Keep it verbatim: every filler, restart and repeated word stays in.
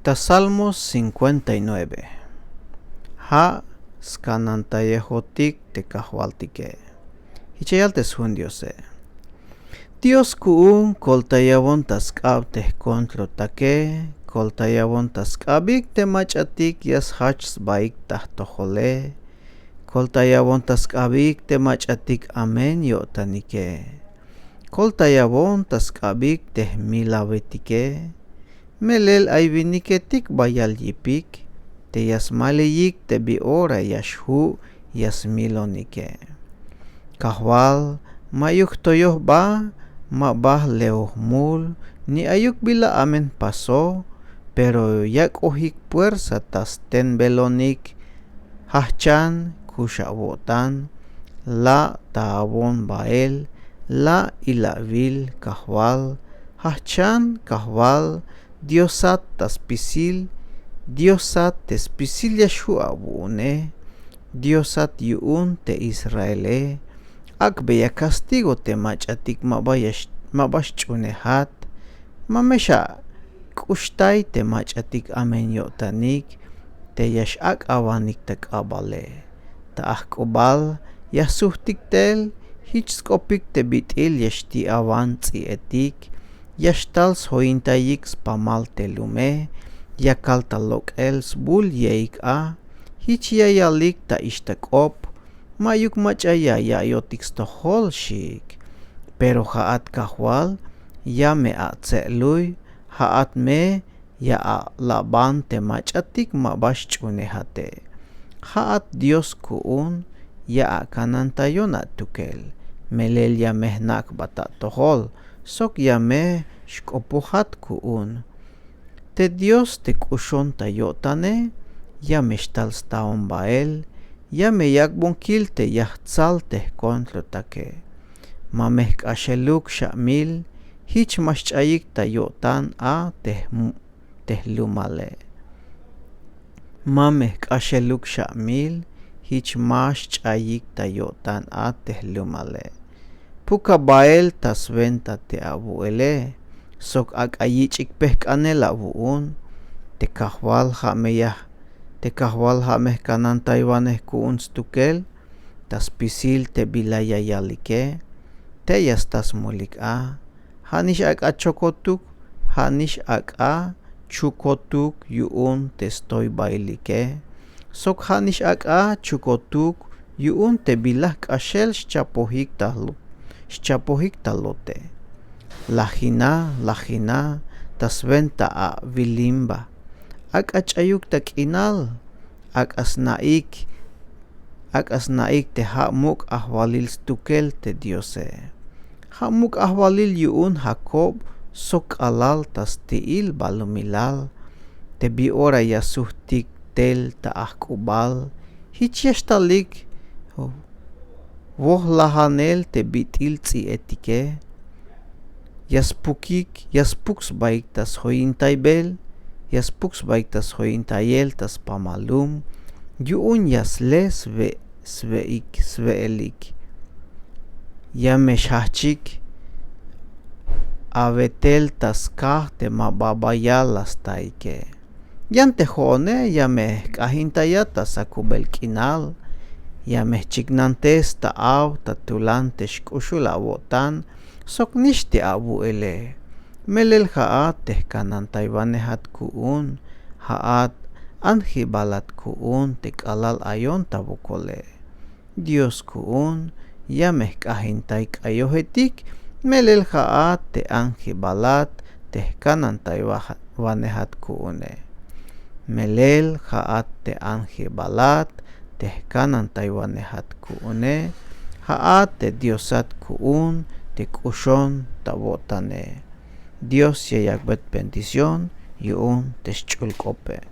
Ta Salmos cincuenta y nueve. Ja' skanantayejotik te Kajwaltike. Jich ya yal te sjun Diose. Dios ku'un koltayawon ta sk'ab te jkontrotake, koltayawon ta sk'abik te mach'atik ya sjajch sbaik ta jtojole, koltayawon ta sk'abik te mach'atik amen yo'tanike, koltayawon ta sk'abik te jmilawetike. Melel ay winiketik bayal yipik te ya smaliyik te bi ora ya xju' ya smilonike. Kajwal, ma'yuk jtoyoj ba, ma ba jleoj mul, ni ayuk bila amen jpaso, pero yak'ojik puersa ta stenbelonik. Jajchan, kux awo'tan, la' ta awon bael, la' ilawil Kajwal, jajchan Kajwal, Diosat ta spisil, Diosat te spisil ya xju' awu'une, Diosat yu'un te Israele. Ak'beya castigo te mach'atik ma ba ya x-, ma ba xch'uunejat, ma me xak'uxtay te mach'atik amen yo'tanik te ya x-ak'awanik ta k'abale. Ta ajk'ubal ya sjujtik tel, jich sk'opik te bit'il ya xti'awan ts'i'etik, ya xtal sjoyintayik spamal te lume, yakal ta lok'el sbul yeik a. Jich ya yalik ta ixta k'op, ma'yuk mach'a ya ya'yotik stojol xiik. Pero ja'at Kajwal, ya me atse'luy, ja'at me ya alaban te mach'atik ma ba xch'uunejate. Ja'at Dios ku'un ya akanantayon atukel, melel ya me jnak'bat atojol, sok ya me xk'opojat ku'un. Te Dios te k'uxon ta yo'tane, ya me xtal staon bael, ya me yak'bon kil te yajtsal te jkontrotake. Ma me jk'axeluk xamil, jich ma xch'ayik ta yo'tan a te jm-, te jlumale. Ma me jk'axeluk xamil, jich ma xch'ayik ta yo'tan a te jlumale. Puka bael ta swenta te awu'ele, sok ak'a yich'ik pejk'anel awu'un. Te Kajwal ja' me ya, te Kajwal ja' me jkanantaywanej ku'un stukel ta spisil te bila ya yalike, te ya sta smulik a. Ja' nix ak'a chokotuk, ja' nix ak'a chukotuk yu'un te stoybailike, sok ja' nix ak'a chukotuk yu'un te bila jk'axel xchapojik ta lo-, xchapojik ta lote. Lajina, lajina ta swenta awilimba. Ak'a ch'ayuk ta k'inal, ak'a sna'ik, ak'a sna'ik te ja' muk' ajwalil stukel te Diose. Ja' muk' ajwalil yu'un Jacob sok k'alal ta sti'il balumilal. Te bi ora ya sjujtik tel ta ajk'ubal, jich ya xtalik wojlajanel te bit'il ts'i'etike. Ya spukik, ya spuk sbaik ta sjoyintaybel, ya spuk sbaik ta sjoyintayel ta spamal lum, yu'un ya sle swe', swe'ik, swe'elik. Ya me xjajchik awetel ta skaj te ma ba bayal la staike. Yan te jo'one ya me jk'ajintayat ta sakubel k'inal, ya me jchiknantes ta aw ta tulan te xk'uxul awo'tan sok nix te awu'ele. Melel ja'at te jkanantaywanejat ku'un, ja'at anjibalat ku'un te k'alal ayon ta wokole. Dios ku'un ya me jk'ajintay k'ayojetik, melel ja'at te anjibalat te jkanantaywanejat ku'une. Melel ja'at te anjibalat te jkanantaywanejat ku'une, ja'at te Diosat ku'un te k'uxon ta wo'tane. Dios ya yak'bey bendición yu'un te xch'ul k'ope.